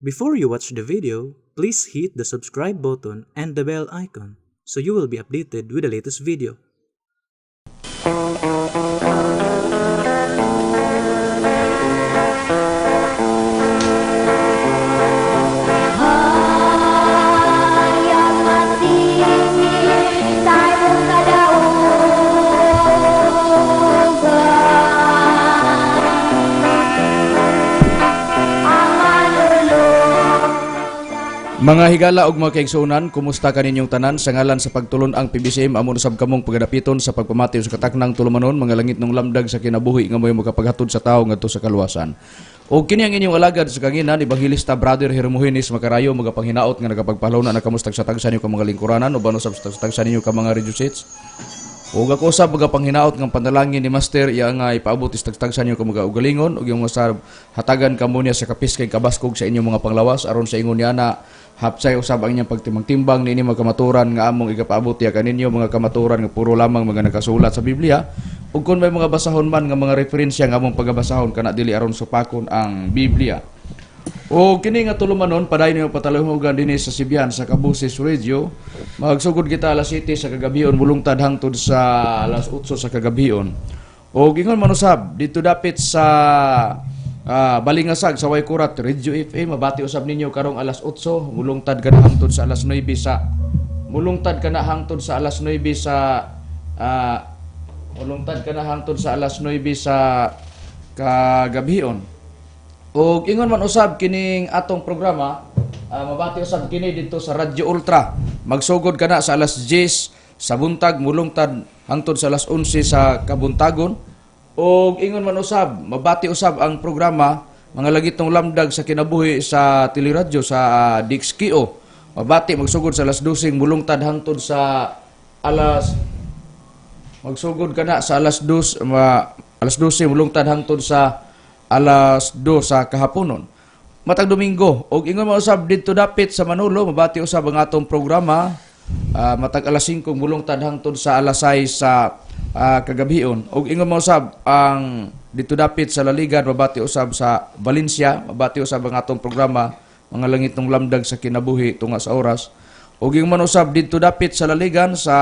Before you watch the video, please hit the subscribe button and the bell icon so you will be updated with the latest video. Mga higala og mga kaigsuonan, kumusta kaninyong tanan? Sa ngalan sa pagtulon ang PBCM, amo usab kamong pagadapiton sa pagpamati sa kataknang tulumanon, mga langit ng lamdag sa kinabuhi nga mo'y makapaghatod sa tawo ngadto sa kaluwasan. Og kini ang inyong alagad sa kanginan, Ebanghelista Brother Hermogenes Makarayo, magapanghinaot nga nagapagpahalaw na kamustag sa tagsa ninyo ka mga lingkuranan uban usab sa tagsa ninyo ka mga radio sets. Ug ako usab magapanghinaot nga panalangin ni Master iya nga ipaabot is tagtagsa ninyo ka mga ugalingon ug yung sa hatagan kamo niya sa kapis kay kabaskog sa inyong mga panglawas aron sa ingon niya na hapsay usab ang inyong pagtimbang-timbang niini mga kamaturan nga among igapaabot ya kaninyo, mga kamaturan nga puro lamang mga nakasulat sa Biblia, ug kun may mga basahon man nga mga referensya nga among pagabasahon kana dili aron supakon ang Biblia. O kini nga tulumanon padayon ninyo pataluhogan dinhi sa Sibian sa Kabusis Radio. Magsugod kita alas 7 sa kagabion, mulungtad hangtod sa alas 8 sa kagabion. O gingon man usab dito dapit sa Balingasag sa Waykurat Radio FM, mabati usab ninyo karong alas 8, mulungtad kana hangtod sa alas 9 sa mulungtad kana hangtod sa alas 9 sa mulungtad kana hangtod sa alas 9 sa kagabion. Og ingon man usab kining atong programa, mabati usab kini dito sa Radyo Ultra. Magsugod kana sa alas 10 sa buntag, mulungtad hangtod sa alas 11 sa kabuntagon. Og ingon man usab, mabati usab ang programa mga lagitong lamdag sa kinabuhi sa teleradyo sa DXKO. Mabati magsugod sa alas 12, mulungtad hangtod sa alas magsugod kana sa alas 2 ma, alas 12 mulungtad hangtod sa alas 2 sa kahaponon. Matag Domingo, og ingon man usab didto dapit sa Manolo, mabati usab ang atong programa matag alas 5 mulungtad hangtod sa alas 6 sa kagabion. Og ingon man usab ang didto dapit sa Laligan, mabati usab sa Valencia, mabati usab ang atong programa mga langitong lamdag sa kinabuhi tunga sa oras. Og ingon man usab didto dapit sa Laligan sa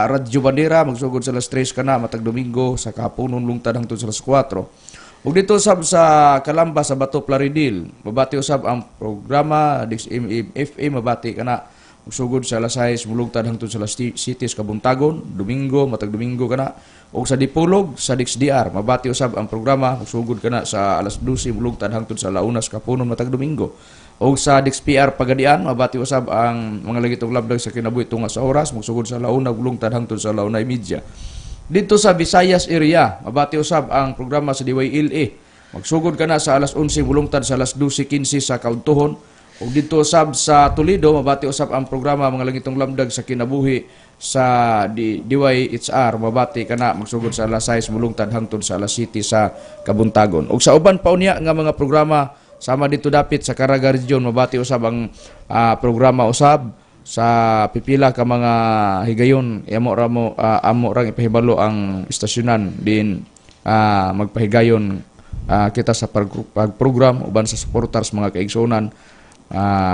Radyo Bandera, magsugod sa alas 3 kana matag Domingo sa kahaponon, lungtad hangtod sa alas 4. Ug dito usab sa Kalamba sa Bato Plaridel, mabati usab ang programa DXMFM, mabati kana magsugod sa alas 6 mulungtad hangtod sa alas 7 sa kabuntagon, Domingo, matag Domingo kana. Ug sa Dipolog sa DXDR, mabati usab ang programa magsugod kana sa alas 12 mulungtad hangtod sa alauna sa kapunon matag Domingo. Ug sa DXPR Pagadian, mabati usab ang mga langitong labdag sa kinabuhi tunga sa oras, magsugod sa alauna mulungtad hangtod sa 1:30. Dito sa Visayas area, mabati usab ang programa sa DYLA. Magsugod kana sa alas 11 mulungtad sa alas 12:15 sa kaudtuhon. Ug dito usab sa Toledo, mabati usab ang programa mga langitong lamdag sa kinabuhi sa DYHR, mabati kana magsugod sa alas 6 mulungtad hangtod sa alas 7 sa kabuntagon. Ug sa uban pa unya nga mga programa sama dito dapit sa Caraga Region, mabati usab ang programa usab sa pipila ka mga higayon. Amo ra mo amo rang ipahibalo ang istasyonan din magpahigayon kita sa pagprogram uban sa supporters mga kaigsuonan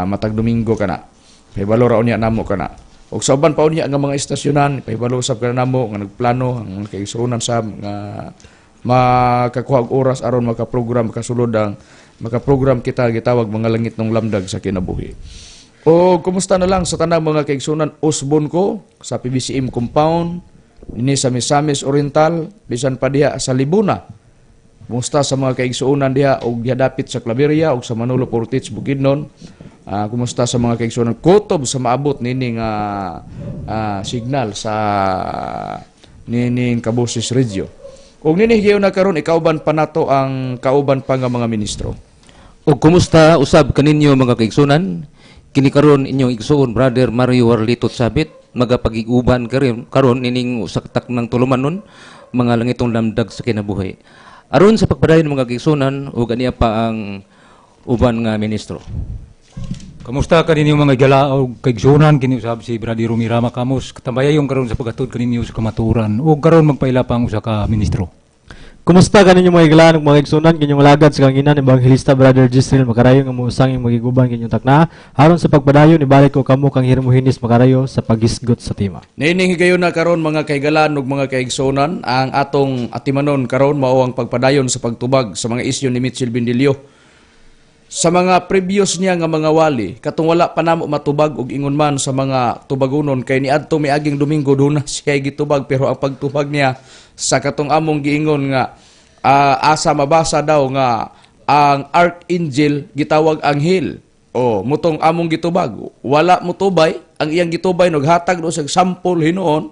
matag Domingo kana. Pahibalo ra unya namo kana. Ug sa uban pa unya nga mga istasyonan, pahibalo usab kana namo nga nagplano ang mga kaigsuonan sa nga makakuha og oras aron makaprogram, makasulod ang makaprogram kita gitawag mga langit ng lamdag sa kinabuhi. O kumusta na lang sa tanang mga kaigsunan, usbon ko sa PBCM compound dinhi sa Misamis Oriental, bisan pa diha sa Libuna. Kumusta sa mga kaigsuonan diha og diha dapit sa Claveria og sa Manolo Fortich Bukidnon. Kumusta sa mga kaigsuonan kutob sa maabot nini nga signal sa nining Kabusis Radio. Ug nini higayon na karon ikauban pa nato ang kauban pa nga mga ministro. O kumusta usab kaninyo mga kaigsunan? Kini karon inyong igsuon Brother Mario Warlito Sabit magapagiguban karon karon nining usa ka taknang tulumanon mga langitong lamdag sa kinabuhi. Aron sa pagpadayon mga kaigsunan, ug aniya pa ang uban nga ministro. Kamusta kaninyo mga higala og kaigsuonan, kini usab si Brother Rumira Makamos katambayayong karon sa paghatod kaninyo sa kamatuoran, ug karon magpaila pa ang usa ka ministro. Kumusta kaninyo mga higala ug mga igsunan, kinyong lagad sa kahanginan, Ebanghelista Brother Gisrel Makarayo nga mousang magiguban kinyong takna. Aron sa pagpadayon, ibalik ko kamo kang Hermogenes Makarayo sa paghisgot sa tema. Niining higayona karon, mga kahigalaan ug mga kaigsunan, ang atong atimanon karon mao ang pagpadayon sa pagtubag sa mga isyu ni Mitchell Bindilio. Sa mga previous niya nga mga wali, katong wala pa namo matubag og ingon man sa mga tubagunon kay niadto miaging Domingo duna siya gitubag, pero ang pagtubag niya sa katong among giingon nga asa mabasa daw nga ang archangel gitawag anghel. O mutong among gitubag, wala motubay ang iyang gitubay, naghatag do sa sample hinuon,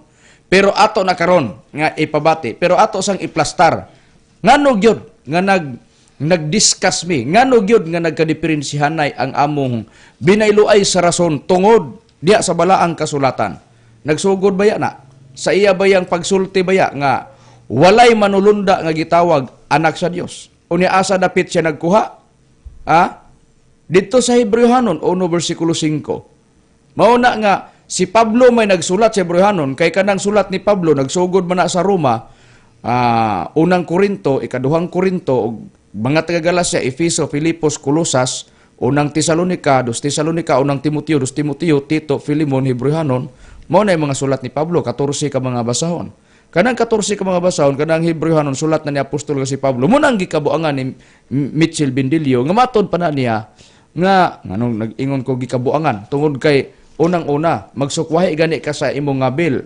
pero ato na karon nga ipabati, pero ato sang iplastar ngano gyud nga nag-discuss mi, ngano gyud nga nagkadiferensihanay ang among binayluay sa rason tungod diya sa balaang kasulatan. Nagsugod baya na sa iya bayang pagsulti baya nga walay manulunda nga gitawag anak sa Dios. Unya asa dapit siya nagkuha? Ha? Dito sa Hebreohanon 1 versikulo 5. Mauna nga si Pablo may nagsulat sa Hebreohanon kay kanang sulat ni Pablo nagsugod man na sa Roma, unang Korinto, ikaduhang Korinto ug mga taga Galacia, Efeso, Filipos, Colosas, unang Tesalonika, dos Tesalonika, unang Timoteo, dos Timoteo, Tito, Filemon, Hebreohanon. Mao na yung mga sulat ni Pablo, 14 ka mga basahon. Kanang 14 ka mga basahon, kanang Hebreohanon, sulat na ni apostol nga si Pablo. Mao nang gikabuangan ni Mitchell Bindilio nga matod pa na niya nga nganong nag-ingon ko gikabuangan tungod kay unang-una magsukwahi gani ka sa imong nga bill,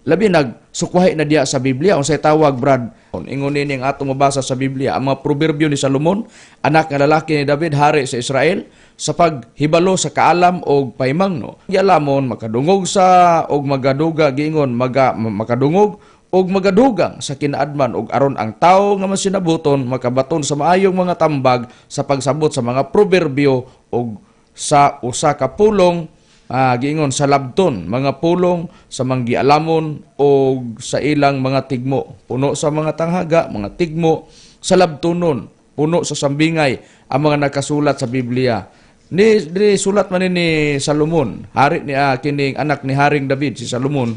labi nagsukwahi na diya sa Biblia. Unsay tawag, Brad? Ingon nini ang atong mabasa sa Biblia, ang mga proverbio ni Salomon, anak nga lalaki ni David, hari sa Israel, sa paghibalo sa kaalam og paimangno. Gialamon makadungog sa og magaduga, giingon makadungog og magadugang sa kinaadman, og aron ang tawo nga masinabuton makabaton sa maayong mga tambag sa pagsabot sa mga proverbio og sa usa ka pulong, giingon sa labton mga pulong sa manggialamon og sa ilang mga tigmo, puno sa mga tanghaga, mga tigmo sa labtonon, puno sa sambingay ang mga nakasulat sa Biblia. Ni sulat man ni Salomon, hari ni kining anak ni Haring David si Salomon,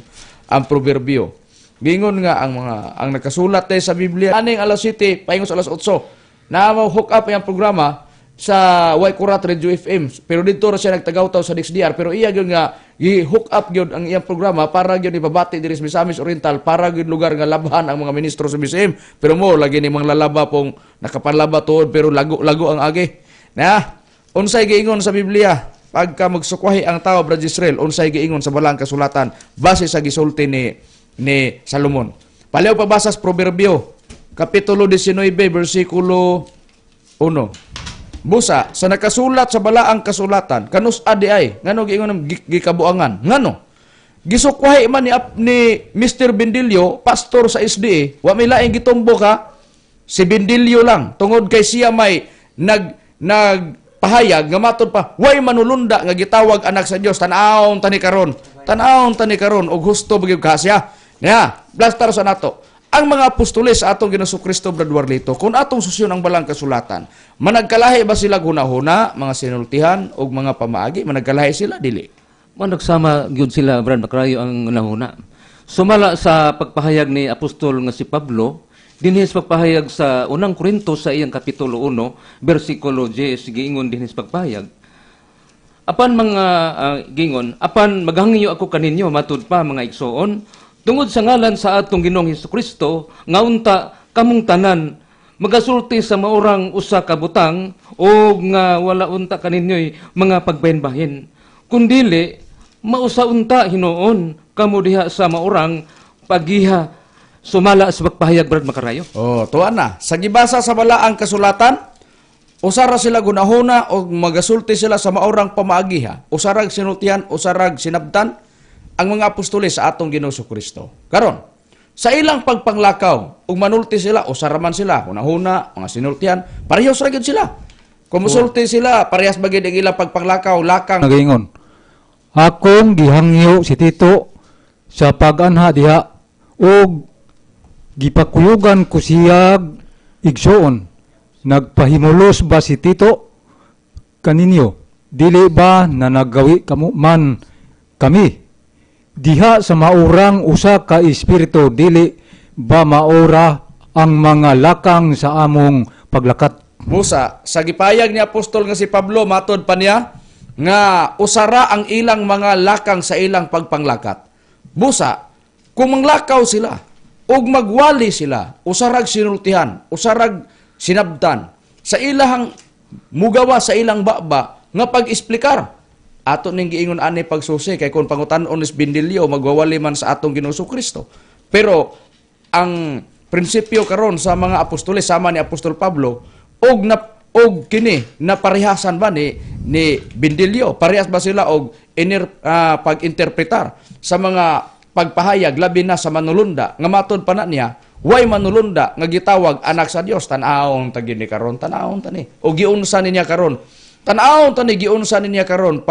ang proverbio. Giingon nga ang mga ang nakasulat tay sa Biblia aning alas 7 paingon sa alas 8 na mo hook up ang programa sa Way Kurat Radio FM, pero dito ra siya nagtagawtaw sa DXDR, pero iya gyud nga gi-hook up gyud ang iyang programa para gyud ipabati diri sa Misamis Oriental, para gyud lugar nga labhan ang mga ministro sa BCM, pero mo lagi ni mga lalaba pong nakapanlaba tuod pero lago-lago ang agi na. Unsay giingon sa Biblia pagka magsukwahi ang tao, Brad Israel? Unsay giingon sa balang kasulatan base sa gisulti ni Salomon? Paliw pabasa sa Proverbio kapitulo 19 bersikulo 1. Busa, sa nakasulat sa balaang kasulatan, kanus adi ay, ngano giingon ng gikabuangan? Ngano? Gisukwahi man ni Mr. Bindilio, pastor sa SDA, wa may laing gitumbo ka, si Bindilio lang, tungod kay siya may nagpahayag nga matod pa, way manulunda nga gitawag anak sa Dios. Tan-awon tani karon. Tan-awon tani karon og husto magyud ka siya. Nya, blastar sa nato. Ang mga apostoles sa atong Ginoong Kristo, Brad Warlito, kung atong susyon ang balang kasulatan, managkalahi ba sila hunahuna, mga sinultihan o mga pamaagi? Managkalahi sila, dili? Managsama gyud sila, Brad Makrayo, ang nahuna. Sumala sa pagpahayag ni apostol nga si Pablo dinhi sa pagpahayag sa unang Korinto sa iyang kapitulo 1 bersikulo 10, giingon dinhi sa pagpahayag. Apan mga gingon, apan maghangyo ako kaninyo matud pa, mga igsoon, tungod sa ngalan sa atong Ginoong Hesus Kristo, nga unta kamong tanan magasulti sa maurang usa ka butang o nga wala unta kaninyo'y mga pagbahin-bahin. Kundili mausa unta hinuon kamo diha sa maurang pagiha sumala sa pagpahayag, Brad Makarayo. Oh, tuwa na. Sa gibasa sa balaang kasulatan, usara sila gunahuna o magasulti sila sa maurang pamaagiha. Usarag sinultihan, usarag sinabtan ang mga apostoles sa atong Ginoong Kristo. Karon, sa ilang pagpanglakaw, ug manulti sila, usara man sila, hunahuna, mga sinultihan, parehas ra gyud sila. Kung musulti sila, parehas ba gyud ang ilang pagpanglakaw, lakang? Nagaingon, akong gihangyo si Tito sa pag-anha diha ug gipakuyugan ko siya igsuon. Nagpahimulos ba si Tito kaninyo? Dili ba na naggawi kamo man kami diha sa maurang usa ka espiritu? Dili ba maura ang mga lakang sa among paglakat. Musa, sa gipayag ni apostol nga si Pablo, matod pa niya nga usara ang ilang mga lakang sa ilang pagpanglakat. Busa, kung manglakaw sila ug magwali sila, usarag sinultihan, usarag sinabtan sa ilahang mugawa sa ilang baba nga pag-esplikar. Ato ning giingon ani pagsusi kay kung pangutan-on ni Bindilyo magwawali man sa atong Ginoong Kristo. Pero ang prinsipyo karon sa mga apostoles sama ni Apostol Pablo og na og kini naparehasan ba ni Bindilyo, parehas ba sila og pag-interpretar sa mga pagpahayag, labi na sa manulunda nga matod pa na niya way manulunda nga gitawag anak sa Dios? Tan-awon ta gini karon, tan-awon ta ni o giunsa niya karon, tan-awon ta ni giunsa niya karon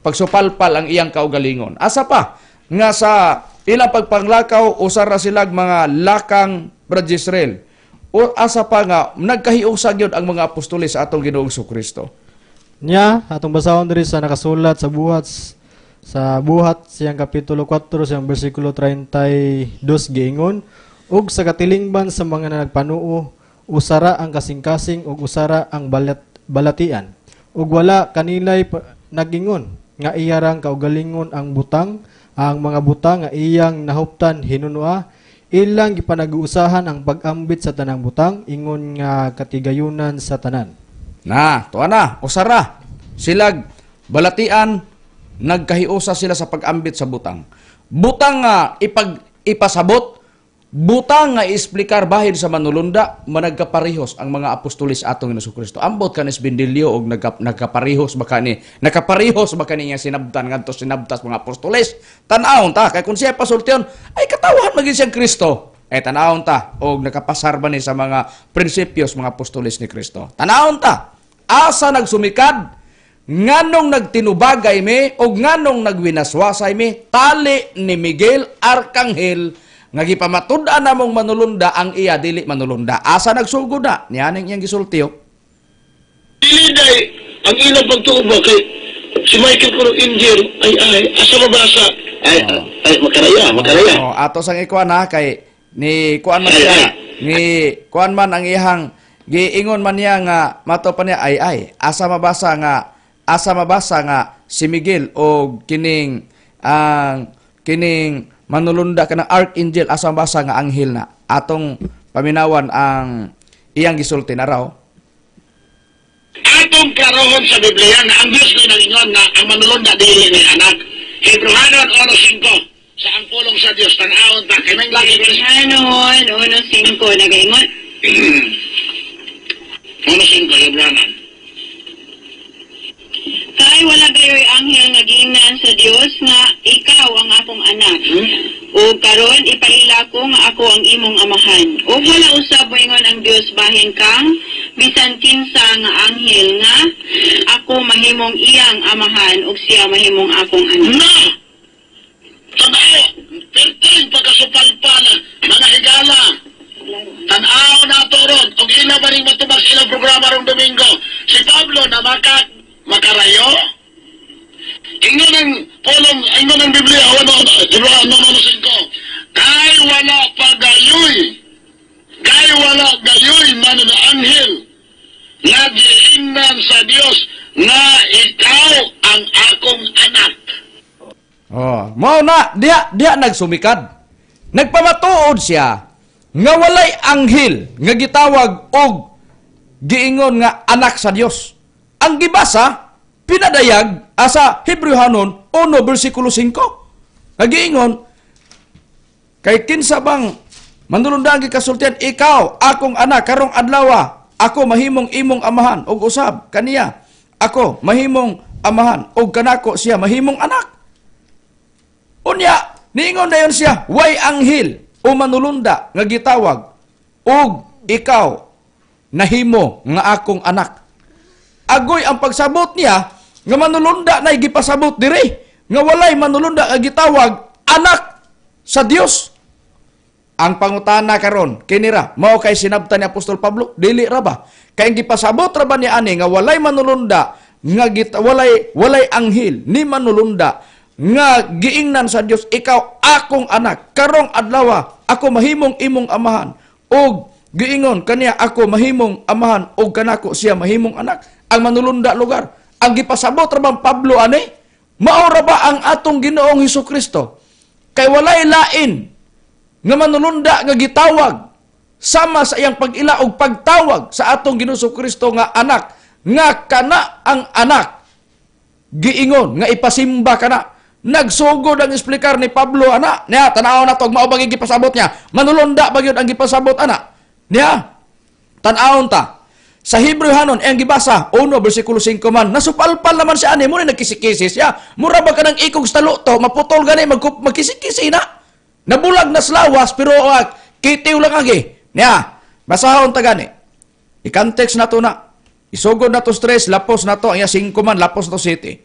pagsupalpal ang iyang kaugalingon. Asa pa nga sa ilang pagpanglakaw usara silag mga lakang, Brad Israel, o asa pa nga nagkahiusa gyud ang mga apostoles sa atong Ginoong Kristo. Nya, atong basahon diri sa nakasulat sa Buhat siyang kapitulo 4 siyang bersikulo 32, giingon, "Ug sa katilingban sa mga nagpanuo, usara ang kasing-kasing ug usara ang balatian ug wala kanilay nagingon nga iyarang kaugalingon ang butang, ang mga butang nga iyang nahuptan hinunua. Ilang gipanag-uusahan ang pag-ambit sa tanang butang ingon nga katigayunan sa tanan." Na, tuwa na, usara. Silag balatian, nagkahiusa sila sa pag-ambit sa butang. Butang nga ipasabot, butang nga iesplikar bahin sa manulunda, managkaparehos ang mga apostoles atong Ginoong Kristo. Ambot kanis Bindilyo og nagkaparehos ba kani? Nakaparehos ba kani nga sinabtan ngadto sinabtas mga apostoles? Tan-awon ta kay kung siya pasultion ay katawahan magin siyang Kristo. Eh tan-awon ta og nakapasar ba ni sa mga prinsipyos mga apostoles ni Kristo. Tan-awon ta. Asa nagsumikad, nganong nagtinubagay mi o nganong nagwinaswasay mi, tali ni Miguel Arkanghel nga gipamatud-an namong manulunda ang iya dili manulunda. Asa nagsugod na nianing iyang gisultiyo? Dili day ang ilang pagtuo ba kay si Michael kuno angel ay asa mabasa ay ay makaraya makaraya. Oh, ato sang ikuan ha, kay ni kuan man siya, ni kuan man ang iyang giingon man niya nga mato pa niya ay asa mabasa nga si Miguel o kining ang kining manulunda kanang archangel, asa mabasa nga anghel na? Atong paminawan ang iyang gisulti na raw. Atong klarohon sa Biblia nga ang Diyos ni nangingon nga ang manulunda dili ni anak. Hebrehanon 1:5 sa ang pulong sa Dios, tan-awon ta kay may lagi Hebrehanon 1:5 nagaingon. 1:5, Hebrehanon. "Kay wala gayoy anghel nga giingnan sa Dios nga, 'Ikaw ang akong anak.' Ug karon ipaila ko nga ako ang imong amahan. Ug wala usab moingon ang Dios bahin kang bisan kinsa nga anghel nga, 'Ako mahimong iyang amahan ug siya mahimong akong anak.'" Na! Tanaw, perting pagkasupalpal, mga higala. Tanaw na to ron, og ila ba rin matubag sa ilang programa rong Domingo. Si Pablo na makarayo. Ingon ang pulong, ingon ang Biblia, ano, Hebrew 9:5. Kay wala gayoy man na anghel nga giingnan sa Dios nga, 'Ikaw ang akong anak.'" Oh, mao na diha diha nagsumikad. Nagpamatuod siya nga walay anghel nga gitawag og giingon nga anak sa Dios. Ang gibasa pinadayag asa Hebreohanon 1 bersikulo 5. Nga giingon kay kinsa bang manulunda ang gikasultian, "Ikaw akong anak, karong adlaw ako mahimong imong amahan," ug usab kaniya, "Ako mahimong amahan ug kanako siya mahimong anak." Unya, niingon dayon siya, way anghel o manulunda nga gitawag og "Ikaw nahimo nga akong anak." Agoy ang pagsabot niya nga manulunda na gipasabot diri nga walay manulunda nga gitawag anak sa Dios. Ang pangutana karon, kinira mao kay sinabtan ni Apostol Pablo, dili ra ba? Kay ang gipasabot ra ba niya ani nga walay manulunda nga walay walay anghel ni manulunda nga giingnan sa Dios, "Ikaw akong anak, karong adlaw ako mahimong imong amahan," ug Giingon kaniya ako mahimong amahan og kanako siya mahimong anak. Ang manulunda lugar. Ang gipasabot ra bang Pablo ani? Mao ra ba ang atong Ginoong Hesukristo? Kay walay lain nga manulunda nga gitawag sama sa iyang pag-ila og pagtawag sa atong Ginoong Kristo nga anak, nga kana ang anak giingon nga ipasimba kana. Nagsugod ang eksplikar ni Pablo ana niya. Tan-aw na to, mao ba gipasabot niya? Manulunda ba gyud ang gipasabot ana niya? Tan-awon ta sa Hebreo hanon ang gibasa 1 bersikulo 5 man, nasupalpal naman siya ani mo ni nagkisi-kisi siya. Mura ba kanang ikog sa to maputol gani, magkisi-kisi na, nabulag na sa lawas, pero kitiw lang agi niya. Basahon ta gani, i-context na to na. Isugod na to stress, lapos na to, ang 5 man, lapos na to city.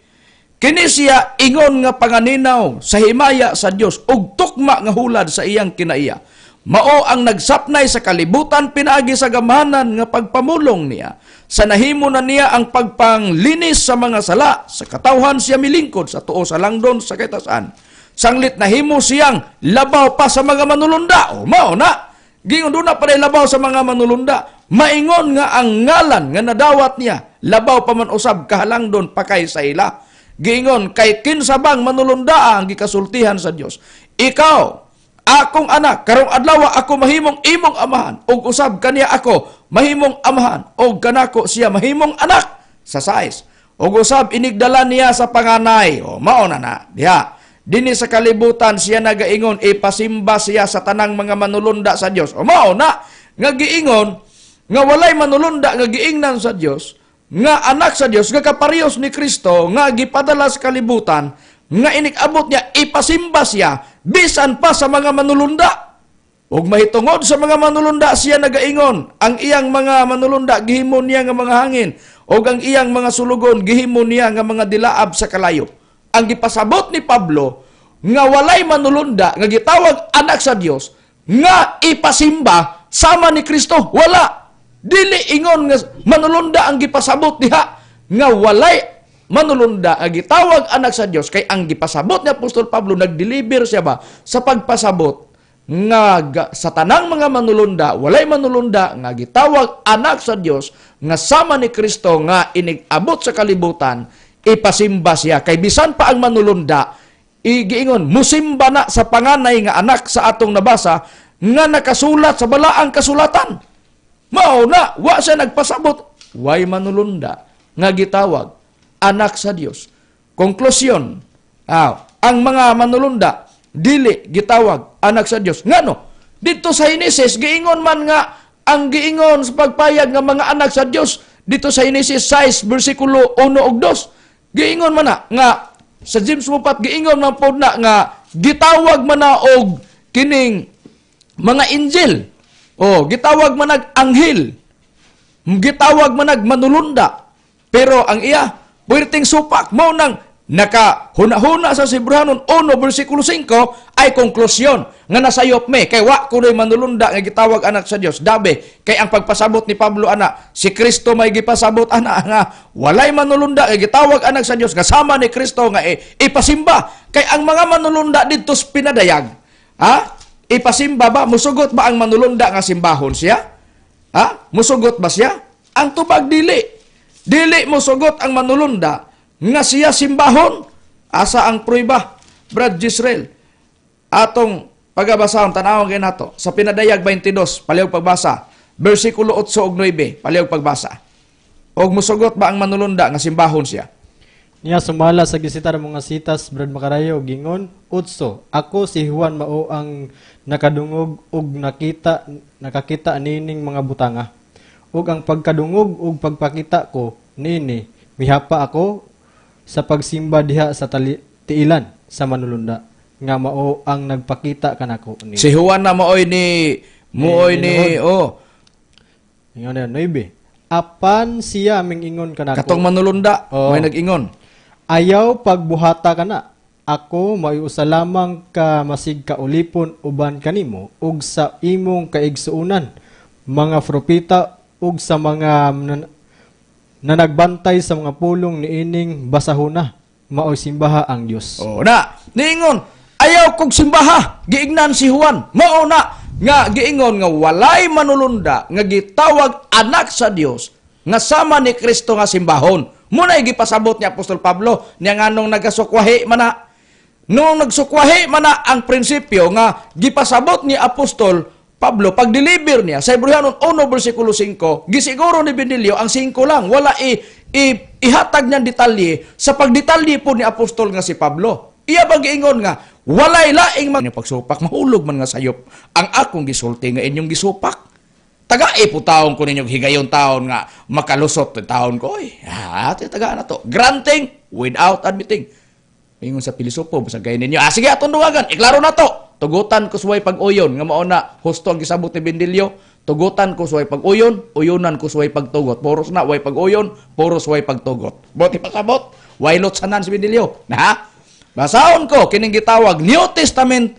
Kini siya ingon nga panganinaw sa himaya sa Dios ug tukma nga hulad sa iyang kinaiya. Mao ang nagsapnay sa kalibutan pinaagi sa gamhanan nga pagpamulong niya. Sa nahimo na niya ang pagpanglinis sa mga sala, sa katawhan siya milingkod sa tuo sa langdon sa kitasan. Sanglit nahimo siyang labaw pa sa mga manulunda. O mao na. Gingon doon na pa labaw sa mga manulunda. Maingon nga ang ngalan nga nadawat niya, labaw pa man usab kahalangdon pa kay sa ila. Giingon kay kinsa bang manulunda ang gikasultihan sa Dios? Ikaw, akong anak, karong adlaw ako mahimong imong amahan, ug usab kaniya ako mahimong amahan, ug kanako siya mahimong anak. Sa sais. Ug usab inigdala niya sa panganay. O mao na na. Diha. Dinhi sa kalibutan siya nagaingon ipasimba siya sa tanang mga manulunda sa Dios. O mao na nga giingon nga walay manulunda nga giingnan sa Dios nga anak sa Dios nga kaparehos ni Kristo nga gipadala sa kalibutan nga inig-abot niya ipasimba siya bisan pa sa mga manulunda. Ug mahitungod sa mga manulunda siya nagaingon, ang iyang mga manulunda gihimo niya nga mga hangin ug ang iyang mga sulugon gihimo niya nga mga dilaab sa kalayo. Ang gipasabot ni Pablo nga walay manulunda nga gitawag anak sa Dios nga ipasimba sama ni Kristo, wala. Dili ingon nga manulunda ang gipasabot diha nga walay manulunda nga gitawag anak sa Dios, kay ang gipasabot ni Apostol Pablo, nagdeliver siya ba sa pagpasabot nga sa tanang mga manulunda walay manulunda nga gitawag anak sa Dios nga sama ni Kristo nga inig-abot sa kalibutan ipasimba siya. Kay bisan pa ang manulunda igiingon musimba na sa panganay nga anak sa atong nabasa nga nakasulat sa balaang kasulatan. Mao na, wa siya nagpasabot way manulunda nga gitawag anak sa Dios. Konklusyon, ang mga manulunda dili gitawag anak sa Dios. Ngano? Dito sa Henesis giingon man nga ang giingon sa pagpayag nga mga anak sa Dios dito sa Henesis 6 bersikulo 1 ug 2. Giingon man na nga sa James Mupat giingon man pod na nga gitawag man na og kining mga angel. O gitawag man nag anghel. Gitawag man nag manulunda. Pero ang iya puwerteng supak mao nang nakahuna-huna sa Hebreohanon 1 bersikulo 5 ay konklusyon nga nasayop me kay wa kunoy manulunda nga gitawag anak sa Dios. Dabe kay ang pagpasabot ni Pablo ana si Kristo may gipasabot ana nga walay manulunda nga gitawag anak sa Dios kasama ni Kristo nga ipasimba. Kay ang mga manulunda didto sa pinadayag, ha? Ipasimba ba? Musugot ba ang manulunda nga simbahon siya? Ha? Musugot ba siya? Ang tubag dili. Dili musugot ang manulunda nga siya simbahon. Asa ang pruiba, Brad Gisrael? Atong pagabasahon, tanawon kay nato sa Pinadayag 22, palihog pagbasa, bersikulo 8 ug 9, palihog pagbasa. Og musugot ba ang manulunda nga simbahon siya? Niya sumala sa gisitar mga sitas, Brad Makarayo, gingon, "Utso, ako si Juan mao ang nakadungog ug nakakita nining mga butanga. Ug ang pagkadungog ug pagpakita ko niini, mihapa ako sa pagsimba diha sa tiilan sa manulunda nga mao ang nagpakita kanako ni." Si Juan na maoy ni muoy ni oh. Ingon na 9. Apan siya mingingon kanako. Katong manulunda, Oo. may nag-ingon. Ayaw pagbuhata kana. Ako maiusa lamang ka masig kaulipon uban kanimo ug sa imong kaigsuonan mga propeta ug sa mga nanagbantay sa mga pulong niining basahona, maoy simbaha ang Dios. Oh, na, niingon, ayaw kog simbaha, giignan si Juan. Mao na, Nga giingon nga walay manulunda nga gitawag anak sa Dios nga sama ni Kristo nga simbahon. Muna gipasabot ni Apostol Pablo niya nganong nagasukwahi mana. Nung nagsukwahi mana ang prinsipyo nga gipasabot ni Apostol Pablo pag-deliver niya sa Hebreohanon 1 versikulo 5, gisiguro ni Benilio ang 5 lang, wala ihatag niyang detalye sa pagdetalye po ni Apostol nga si Pablo. Iya ba giingon nga walay laing mag pagsupak, mahulog man nga sayop ang akong gisulti nga inyong gisupak. Tagae po taon ko ninyong higayon taon nga makalusot taon ko. Oy, taga na to. Granting without admitting. Ingon sa pilisopo, basag kayo ninyo. Sige, atong duwagan. Iklaro na to. Tugutan ko suway pag-uyon. Nga mao na, husto ang gisabot ni Bendilio. Tugutan ko suway pag-uyon, uyunan ko suway pagtugot. Puros na, way pag-uyon, puros way pagtugot. Buti pasabot, way lotsanan si Bendilio. Na? Basahon ko, kining gitawag, New Testament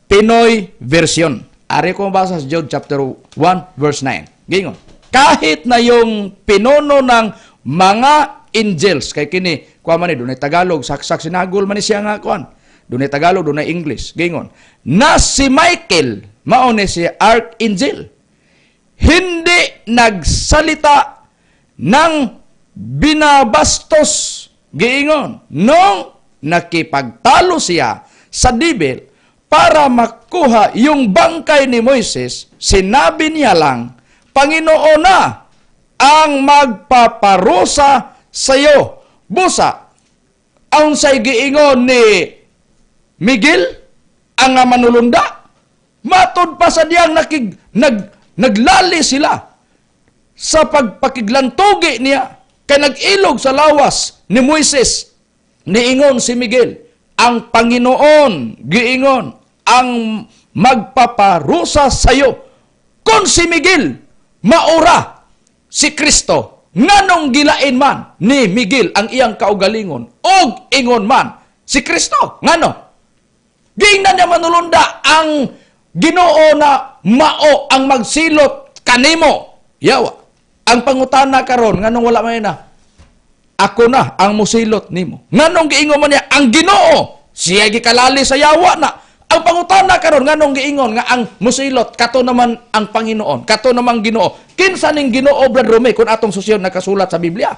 Pinoy Version. Ari ko mabasa sa Job chapter 1 verse 9. Gingon. Kahit na yung pinuno ng mga angels, kay kini, kuha man ni, dunay Tagalog, saksak sinagol man ni siya nga kuan. Dunay Tagalog, dunay English. Gingon. Na si Michael, mao ni si Archangel, hindi nagsalita ng binabastos, giingon, nung nakipagtalo siya sa devil para makuha yung bangkay ni Moises, sinabi niya lang, Panginoon na ang magpaparusa sa iyo. Busa, ang say giingon ni Miguel, ang nga manulunda, matud pa sa diyang naglali sila sa pagpakiglantugi niya, kay nag-ilog sa lawas ni Moises, niingon si Miguel, ang Panginoon, giingon, ang magpaparusa sa iyo. Kung si Miguel, maura si Kristo, nganong gilain man ni Miguel ang iyang kaugalingon, og ingon man si Kristo, ngano? Giingnan niya manulunda ang Ginoo na mao ang magsilot kanimo. Yawa. Ang pangutana karon nganong wala may na? Ako na ang musilot nimo. Nganong giingon man niya ang Ginoo, siya gikalali sa yawa na. Ang pangutana karon nganong giingon nga ang musilot kato naman ang Panginoon, kato naman Ginoo. Kinsa ning Ginoo, Brad Rome, kung atong susyon nakasulat sa Biblia?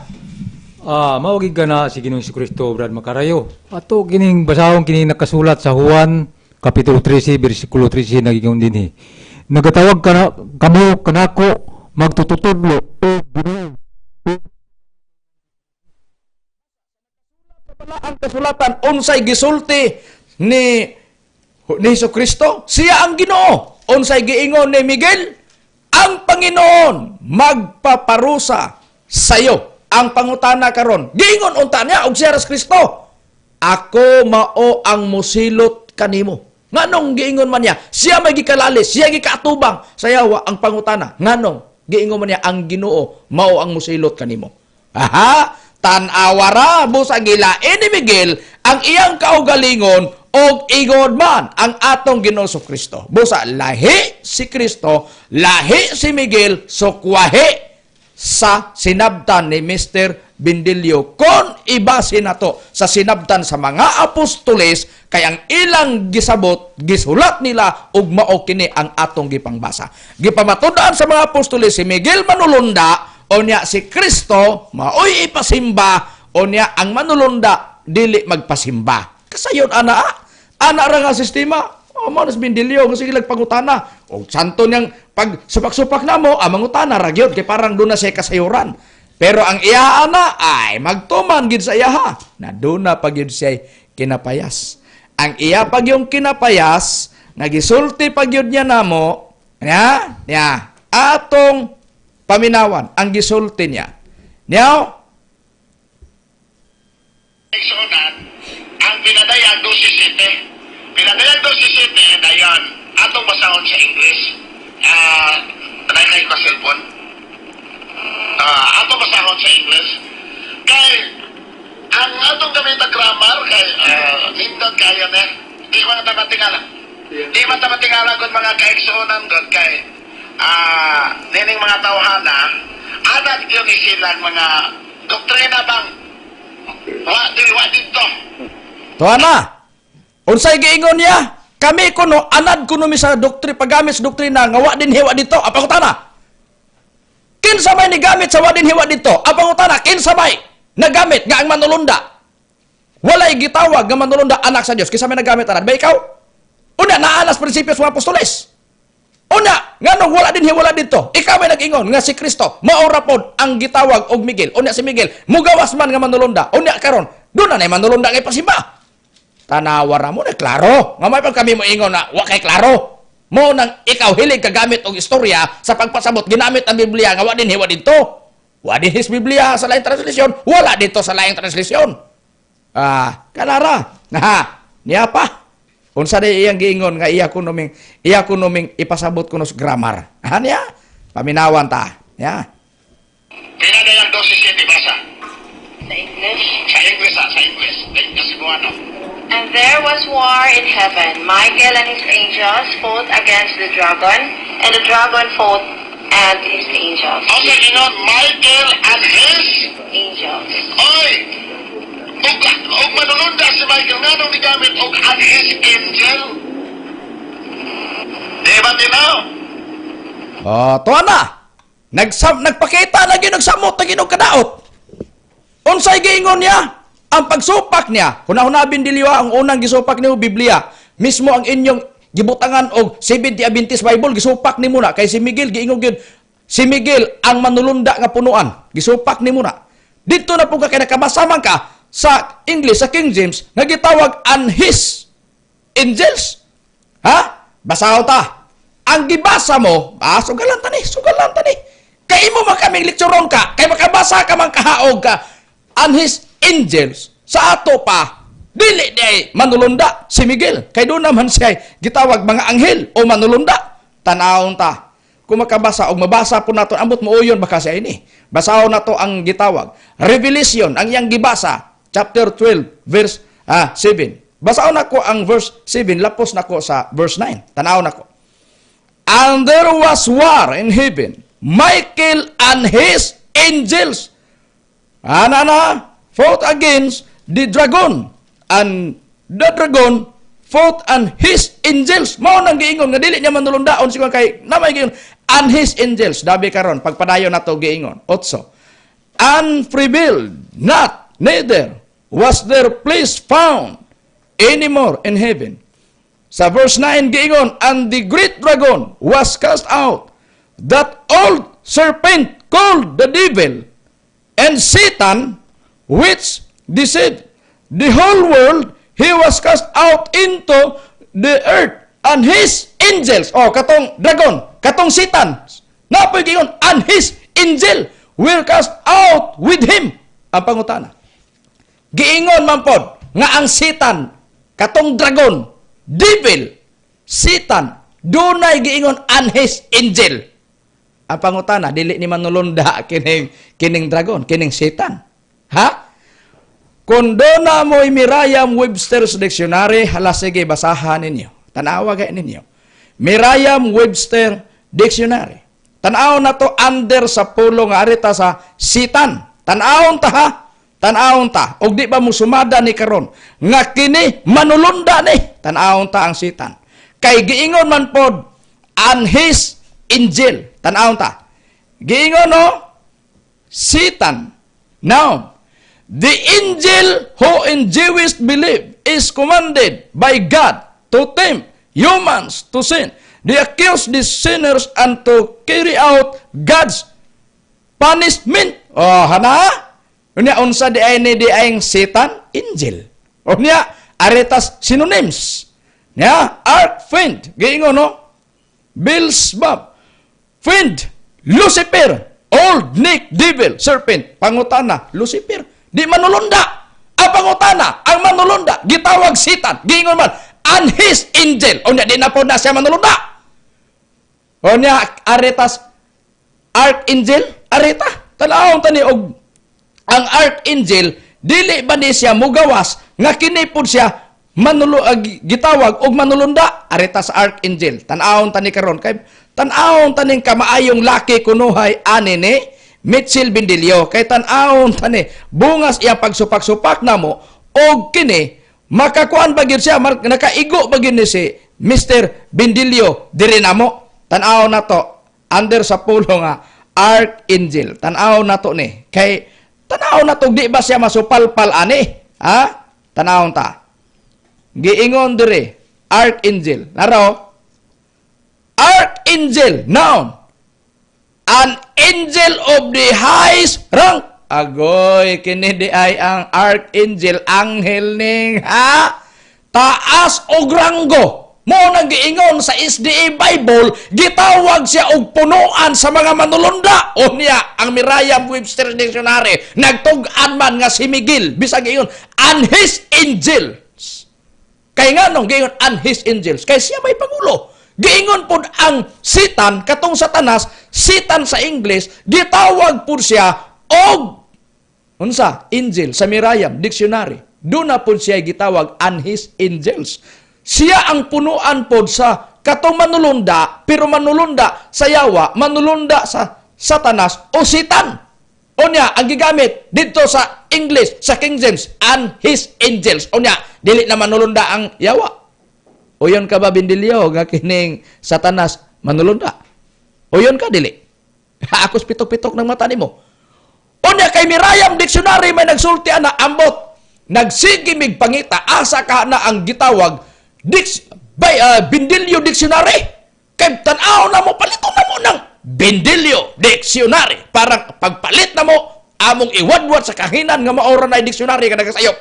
Mao gid kana si Ginoong Kristo, Brad Makarayo. Ato kining basahon kini nakasulat sa Juan kapitulo 13 bersikulo 13 nagingon dinhi. Nagatawag kana kamo kanako magtutudlo o Ginoo. Ang kasulatan unsay gisulti ni Hesus Kristo, siya ang Ginoo. Unsay giingon ni Miguel, ang Panginoon magpaparusa sa iyo. Ang pangutana karon, giingon unta niya og siya ras Kristo, ako mao ang musilot kanimo. Nganong giingon man niya, siya may gikalali, siya gikaatubang sa yawa. Ang pangutana, nganong giingon man niya ang Ginoo mao ang musilot kanimo? Aha, tan-awa ra busa gilain ni Miguel ang iyang kaugalingon og ingon man ang atong Ginoo sa Kristo. Busa lahi si Kristo, lahi si Miguel, sukwahi sa sinabtan ni Mr. Bendilio. Kon ibase nato sa sinabtan sa mga apostoles, kay ang ilang gisabot, gisulat nila ug mao kini ang atong gipangbasa. Gipamatud-an sa mga apostoles si Miguel manulunda, o niya si Kristo maoy ipasimba, o niya ang manulunda dili magpasimba. Kasayon ana, ana ra nga sistema. O mao nas Bendilio nga sige pangutana. O santo niyang pag supak-supak na mo, ang mangutana ra gyud kay parang doon na siya kasayuran. Pero ang iya ana ay magtuman gid sa iyaha. Na doon na pag yun siya kinapayas. Ang iya pag yung kinapayas, nagisulti pag yun niya namo, niya, niya, atong paminawan, ang gisulti niya. Niya, Igsuonan, ang pinadayag 12:7. Pinadayag 12:7, dayon, atong basahon sa English. Anay kayo ka cellphone? Atong basahon sa English. Kay, ang atong gamit ang grammar, kay, nindot kayo na. Di man tamatingala. Di man tamatingala kung mga kaigsuonan god kay, nining mga tawhana, anak yun silang mga doktrina bang wa di wa dito. Tuwa na. Unsay giingon niya? Kami kuno anad kuno mi sa doktri paggamit sa doktrina nga wa dinhi, wa didto. Ang pangutana, kinsa may nigamit sa wa dinhi, wa didto? Ang pangutana, kinsa may nagamit nga ang manulunda walay gitawag nga manulunda anak sa Dios? Kinsa may nagamit anad ba, ikaw? Una, naa nas prinsipyo sa mga apostoles. Una, nganong wala dinhi, wala didto? Ikaw may nag-ingon nga si Kristo mao ra pod ang gitawag og Miguel. Unya si Miguel mugawas man nga manulunda. Unya karon, duna na manulunda nga ipasimba. Tanawa ra mo na klaro. Nga may pag kami mo ingon na wa kay klaro. Mo nang ikaw hilig kagamit og istorya sa pagpasabot, ginamit ang Biblia nga wa dinhi, wa didto. Wa dinhi sa Biblia sa laing translation, wala didto sa laing translation. Ah, kanara. Na, niya pa. Unsa di iyang giingon nga iya kuno ming ipasabot kuno sa grammar. Ha niya? Paminawan ta. Ya. Pinadayang 12.7, basa. Sa English. Sa English ha, sa English. Dahil sa Cebuano. And there was war in heaven. Michael and his angels fought against the dragon, and the dragon fought and his angels. Okay, ingon, Michael and his Angels. Oy! Ug manulunda si Michael, nganong gigamit og "and his angel"? Di ba tinaw? Oh, tuwa na. Nagpakita na gyud, nagsamot na gyud og kadaot. Unsay giingon niya? Ang pagsupak niya, hunahunabin dilyo, ang unang gisupak niyo Biblia. Mismo ang inyong gibutangan og Seventh Adventist Bible gisupak nimo na kay si Miguel giingon gyud, si Miguel ang manulunda nga punuan. Gisupak nimo na. Dito na po ka kay nakabasa man ka sa English, sa King James, nga gitawag "and his angels". Ha? Basaw ta. Ang gibasa mo, ah, sugalan ta ni, sugalan ta ni. Kay imo man kaming lekturon ka, kay makabasa ka man kahaog ka, "and his angels". Sa ato pa, dili di ay manulunda si Miguel. Kay doon naman siya gitawag mga anghel o manulunda. Tanawon ta. Kung makabasa o mabasa po nato, ambot mo uyon baka siya ini. Basahon nato ang gitawag. Revelation, ang iyang gibasa, chapter 12, verse 7. Basahon nako ang verse 7, lapos nako sa verse 9. Tanaw nako. And there was war in heaven. Michael and his angels, ana na, fought against the dragon. And the dragon fought and his angels. Mao nang giingon nga dili niya manulundaon siguro kay namay giingon "and his angels". Dabi karon pagpadayon nato giingon. Otso. And prevailed not, neither was their place found anymore in heaven. Sa verse 9 giingon, "And the great dragon was cast out, that old serpent called the devil and Satan, which deceived the whole world, he was cast out into the earth, and his angels," oh, katong dragon, katong Satan, napoy giingon, "and his angel were cast out with him." Ang pangutana, giingon man pod nga ang Satan, katong dragon, devil, Satan, dunay giingon "and his angel". Ang pangutana, dili ni manulunda kining dragon, kining Satan? Ha? Kung duna mo'y Merriam-Webster's Dictionary, hala sige, basahan ninyo. Tanawa kay ninyo. Merriam-Webster Dictionary. Tanaw na to under sa pulo nga arita sa Satan. Tanawon ta ha. Tanawon ta. Og di ba mo sumada ni karon nga kini manulunda ni. Tanawon ta ang Satan. Kay giingon man pod "and his angel". Tanawon ta. Giingon no Satan. Now, the angel who in Jewish belief is commanded by God to tempt humans to sin, to accuse the sinners and to carry out God's punishment. Oh, hana? Unya unsa di ay ni di ay Satan? Angel. Unya aretas synonyms. Nya arch fiend giingon no? Beelzebub, fiend, Lucifer, old snake, devil, serpent. Pangutana, Lucifer. Di manulunda. Ang pangutana, ang manulunda, gitawag Satan, giingon man, "and his angel". Unya, di na po na siya manulunda. Unya, aretas, archangel, areta. Tanawon tani og ang archangel, dili ba ni siya mugawas nga kini pud siya gitawag og manulunda areta sa archangel? Tan-awon tani karon kay tan-awon taning kamaayong laki kunuhay ani ni Mitchell Bindilio kay tan-awon tani bungas iyang pagsupak-supak namo og kini makakuan ba gyud siya, nakaigo ba gyud ni si Mr. Bindilio diri namo. Tan-aw nato under sa pulong nga Archangel. Tan-aw nato ni. Kay tan-aw nato, di ba siya masupalpal ani? Ha? Tan-aw ta. Giingon diri Archangel. Naro? Archangel, noun. An angel of the highest rank. Agoy, kini di ay ang archangel, anghel ning ha? Taas og ranggo. Mo nang giingon sa SDA Bible, gitawag siya og punuan sa mga manulunda. Unya, ang Merriam-Webster Dictionary, nagtug-an man nga si Miguel, bisag giingon, and his angels. Kay nga nung giingon, and his angels? Kay siya may pangulo. Giingon pod ang Satan, katong Satanas, Satan sa English, gitawag pod siya og unsa? Angel sa Merriam Dictionary. Doon na pod siya gitawag and his angels. Siya ang punuan pod sa katong manulunda, pero manulunda sa yawa, manulunda sa Satanas o Satan. Unya, ang gigamit dito sa English, sa King James, and his angels. Unya, dili na manulunda ang yawa. Uyon ka ba, Bindilyo, nga kining Satanas manulunda? Uyon ka, dili? Akos pitok-pitok ng mata nimo. Unya kay Merriam Dictionary may nagsulti ana, ambot. Nagsige mig pangita asa ka na ang gitawag Dix by Bindilyo Dictionary. Kay tan-aw na mo, palito na mo ng Bindilyo Dictionary. Parang pagpalit na mo among iwadwad sa kahinan nga maora na dictionary nga nagasayop.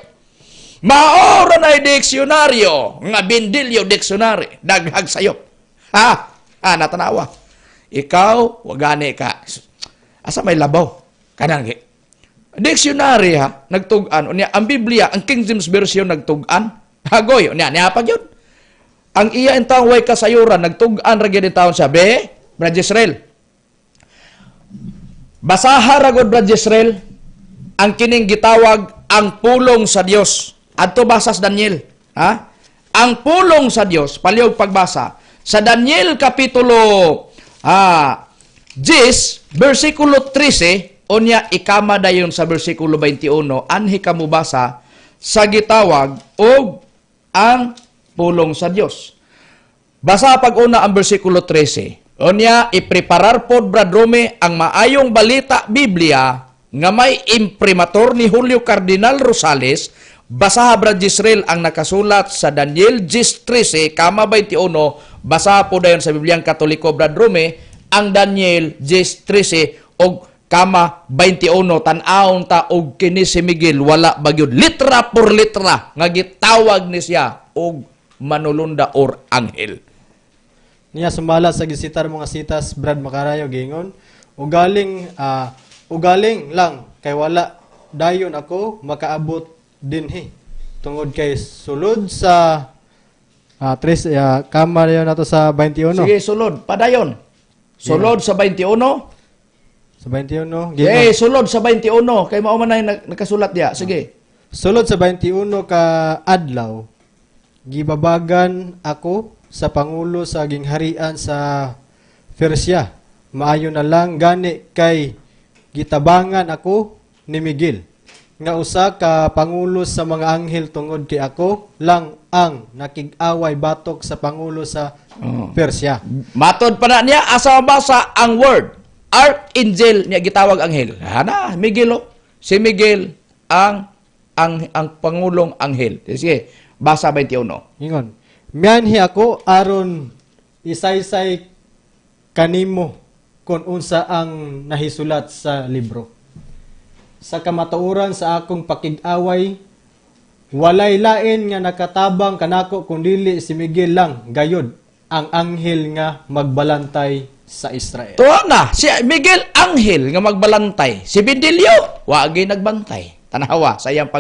Maora na diksyonaryo nga Bindilyo Dictionary daghag sayop. Ha? Ah, natanawa. Ikaw, wagani ka. Asa may labaw? Kanang dictionary ha, nagtug-an. Unya, ang Biblia, ang King James Version nagtug-an. Hagoy, unya, niya pag yun. Ang iya intawong way kasayuran, nagtug-an ra gyud taon siya. Be, Brad Israel. Basaha ra gud, Brad Israel, ang kining gitawag ang pulong sa Dios. Adto basas Daniel, ha? Ang pulong sa Dios, palihog pagbasa sa Daniel kapitulo 10 bersikulo 13, unya ikama dayon sa bersikulo 21, anhi ka mobasa sa gitawag og ang pulong sa Dios. Basa pag una ang bersikulo 13. Unya ipreparar pod, Brad Rome, ang Maayong Balita Biblia nga may imprimatur ni Julio Cardinal Rosales. Basaha, Brad Israel, ang nakasulat sa Daniel 10:13 kama 21. Basaha po dayon sa Bibliang Katoliko, Brad Rome, ang Daniel 10:13 og kama 21. Tan-awon ta og kini si Miguel wala bagyod litra por litra nga gitawag ni siya og manulunda or anghel. Niya sumala sa gisitar mga sitas, Brad Makarayo, gingon, ugaling lang kay wala dayon ako makaabot dinhi tungod kay sulod sa tres kama dayon nato sa 21. Sige, sulod padayon. Sulod sa 21. Sa 21. Eh, Gingon, sulod sa 21 kay mao man na nakasulat diya. Sige. Sulod sa 21 ka adlaw, gibabagan ako sa pangulo sa gingharian sa Persia. Maayo na lang gani kay gitabangan ako ni Miguel nga usa ka pangulo sa mga anghel tungod kay ako lang ang nakig-away batok sa pangulo sa Persia. Matod pa na niya, asa mabasa ang word archangel niya gitawag anghel? Hana, Miguel oh. Si Miguel ang pangulong anghel. Sige, basa 21. Ingon, mianhi ako aron isaysay kanimo kon unsa ang nahisulat sa libro. Sa kamatuoran sa akong pakig-away, walay lain nga nakatabang kanako kundili si Miguel lang gayod, ang anghel nga magbalantay sa Israel. Tuwa na, si Miguel anghel nga magbalantay. Si Bindilyo, wagi nagbantay. Tanawa sa iyang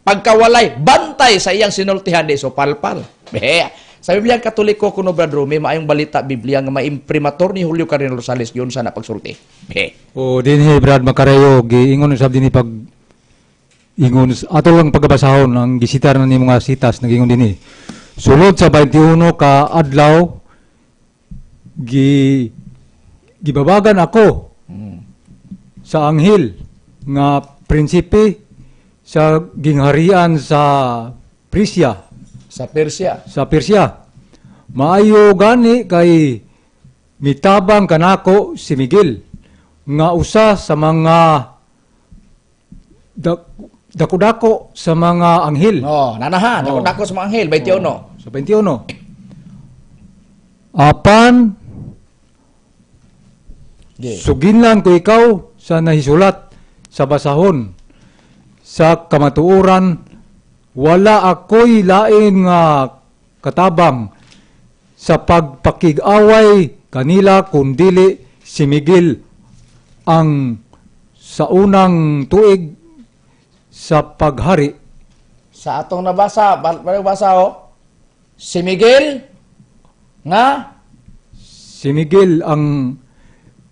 pagkawalay bantay sa iyang sinultihan di so palpal. Be, sa Biblia Katoliko kuno, Brad Rumi, Maayong Balita Biblia nga maimprimator ni Julio Cardinal Rosales yun sa napagsulti. Be. O dinhi, Brad Makarayo, giingon usab dinhi pag ingon ato lang pagabasahon ang gisitar na ni mga sitas, nagingon dinhi. Sulod sa 21 ka adlaw, gibabagan ako sa anghel nga prinsipe sa gingharian sa Persia. Sa Persia. Sa Persia. Maayo gani kay mitabang kanako si Miguel nga usa sa mga dako-dako sa mga anghel. Oh, nanaha, dako-dako sa mga anghel, 21. Sa 21. Apan suginlan ko ikaw sa nahisulat sa basahon sa kamatuoran, wala ako'y lain nga katabang sa pagpakig-away kanila kundili si Miguel ang sa unang tuig sa paghari. Sa atong nabasa, basa oh. Si Miguel nga Si Miguel ang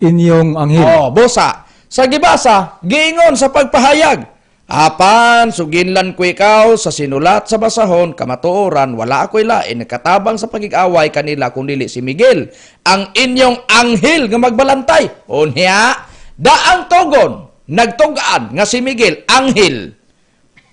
inyong anghel. Oh, busa. Sa gibasa, giingon sa pagpahayag. Apan suginlan ko ikaw sa sinulat sa basahon, kamatuoran, wala ako'y lain katabang sa pagigaway kanila kung dili si Miguel ang inyong anghel nga magbalantay. Unya, daang tugon, nagtugaan nga si Miguel anghel.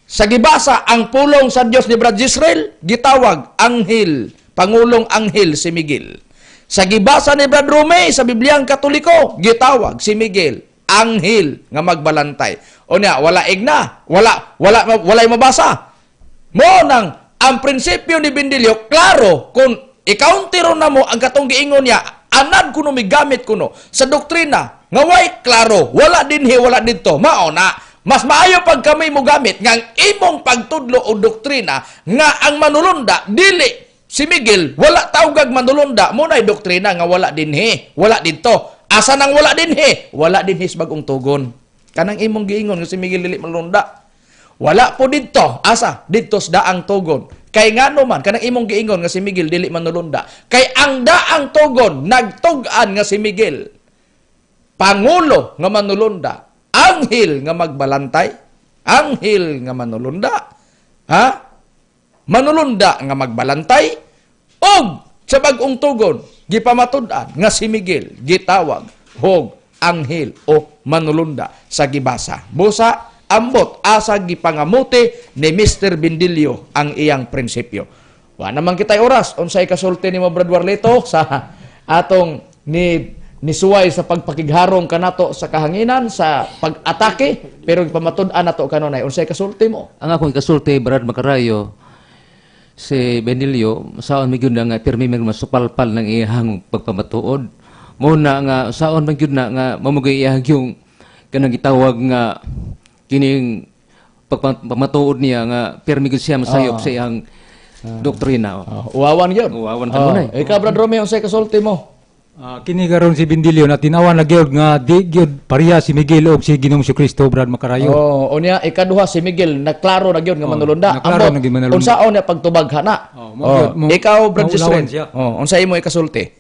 Sa gibasa ang pulong sa Dios ni Brad Israel, gitawag anghel, pangulong anghel si Miguel. Sa gibasa ni Brad Rome sa Bibliang Katoliko, gitawag si Miguel anghel nga magbalantay. Unya, wala igna, wala wala walay mabasa. Mo nang ang prinsipyo ni Bendilio klaro kung ikaunti na mo ang katong giingon niya, anad kuno migamit kuno sa doktrina nga way klaro, wala dinhi, wala didto. Mao na mas maayo pag kami mo gamit nga ang imong pagtudlo o doktrina nga ang manulunda dili si Miguel, wala tawgag manulunda mo na'y doktrina nga wala dinhi, wala didto. Asa nang wala dinhi? Wala dinhi sa bagong tugon. Kanang imong giingon nga si Miguel dili manulunda. Wala po didto. Asa? Didto sa daang tugon. Kay ngano man kanang imong giingon nga si Miguel dili manulunda. Kay ang daang tugon nagtug-an nga si Miguel pangulo nga manulunda, anghel nga magbalantay, anghel nga manulunda, ha? Manulunda nga magbalantay og sa bag-ong tugon gipamatud-an nga si Miguel gitawag hog anghel o manulunda sa gibasa. Busa ambot asa gipangamuti ni Mr. Bendilio ang iyang prinsipyo. Wa naman kita'y oras unsay kasulti nimo, Brad Warlito, sa atong ni nisuway sa pagpakigharong kanato sa kahanginan sa pag-atake, pero gipamatud-an nato kanunay, unsay kasulti mo? Ang akong ikasulti, Brad Makarayo, si Benilio, saon mi gyud na nga pirmi may masupalpal ng iyang pagpamatuod. Mo na nga saon man gyud na nga mamugay iyang yung kanang gitawag nga kining pagpamatuod niya nga pirmi gyud siya masayop sa iyang doktrina. Oh, uwawan gyud. Uwawan kanunay. Oh, ikaw, Brad Romeo, unsay kasulti mo? Kini karon si Bendilio na tinawan na gyud nga di gyud pareha si Miguel og si Ginoong Kristo, Brad Makarayo. Oh, unya ikaduha, si Miguel nagklaro na gyud nga Oh, manulunda. naklaro Ambot, na gyud manulunda. unsaon niya pagtubag hana? Oh, mo gyud, Ikaw, Brad maulawan Jisren. siya. Oh, unsa imo ikasulti?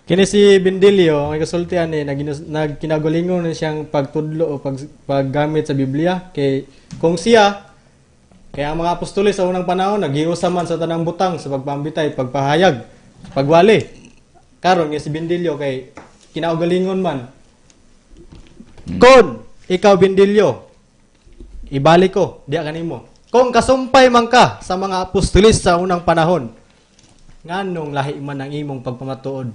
Kini si Bendilio, ang ikasulti ani, nagkinagulingon na siyang pagtudlo o paggamit sa Biblia kay kung siya kaya ang mga apostoles sa unang panahon naghiusa man sa tanang butang sa pagpambitay, pagpahayag, pagwali. Karon nga si Bendilio kay kinaugalingon man. Kon ikaw, Bendilio, ibalik ko diya kanimo. Kung kasumpay man ka sa mga apostoles sa unang panahon, nganong lahi man ang imong pagpamatuod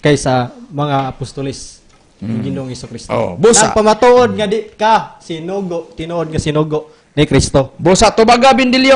kaysa mga apostoles ng Ginoong Kristo? Oh, busa. Nagpamatuod nga di ka sinugo, tinuod nga sinugo ni Kristo. Busa tubaga, Bendilio.